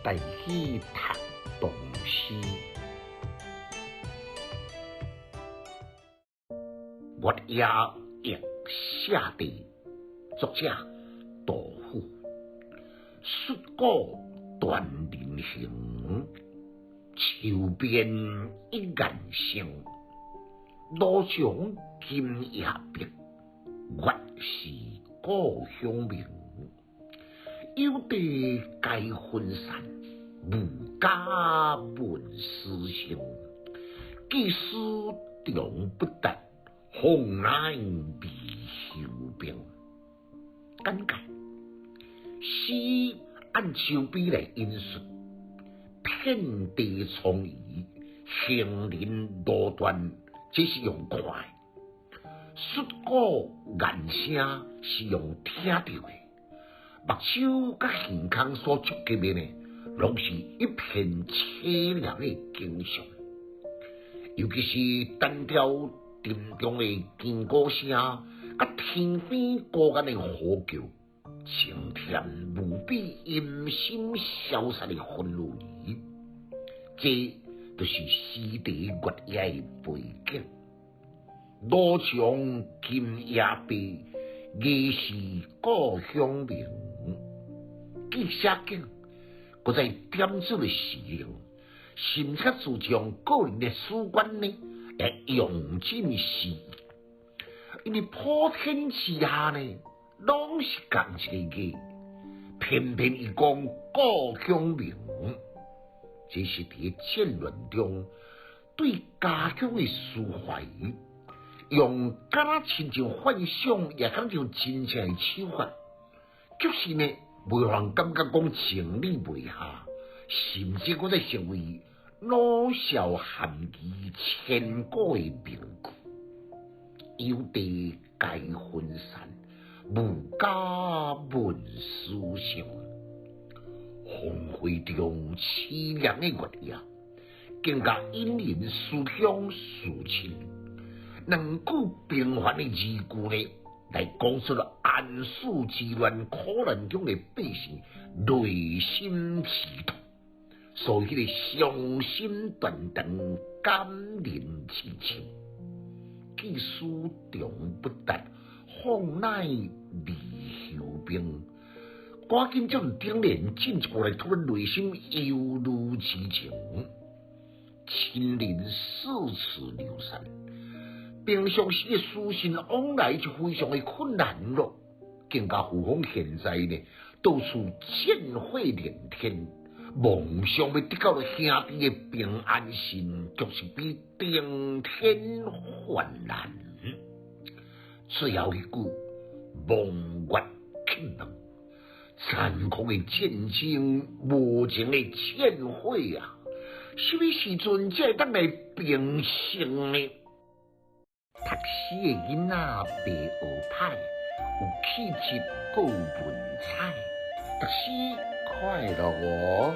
台語讀唐詩。月夜憶謝帝，作者杜甫。戍鼓斷人行，樹邊一雁聲。蘆嶂今夜白，月是故鄉明。友地皆分散，無家問思鄉。寄思終不達，況乃未休兵。簡介：詩按周邊來引述，遍地瘡痍，行人路斷，這是用看的；戍鼓雁聲是用聽著的。目睭佮耳孔所觸及的呢，攏是一片淒涼的景象。尤其是單調沉重的更鼓聲，佮天邊孤雁的呼叫，增添無比陰森蕭殺的氛圍。這就是詩題月夜的背景。蘆嶂今夜白，月是故鄉明。既寫景，閣再點出了時令，深切注重個人的主觀呢，來用盡詩意。因為普天之下呢，攏是仝一個月，偏偏伊講故鄉明，這是佇戰亂中對家鄉的思懷，用敢若親像幻想，也敢像真正的手法，就是呢，袂予人感覺講情理袂合，甚至閣再成為老少咸宜千古的名句。友地皆分散，無家問思鄉。荒廢中淒涼的月夜，更加引人思鄉思親。兩句平凡的字句呢，來講出了安史之亂苦難中的百姓內心刺痛，所以彼個傷心斷腸，感人至深。寄思終不達，況乃未休兵。趕緊將頂聯進一步來吐露內心憂慮之情。親人四處流散，平常時的書信往來就非常的困難咯，更加何況現在呢，到處戰火連天，夢想欲得到兄弟的平安信，卻是比登天還難。最後一句望月泣問，殘酷的戰爭，無情的戰火啊！啥物時陣才會當來平息呢？讀書的囡仔袂學歹，有氣質閣有文采，讀書快樂哦。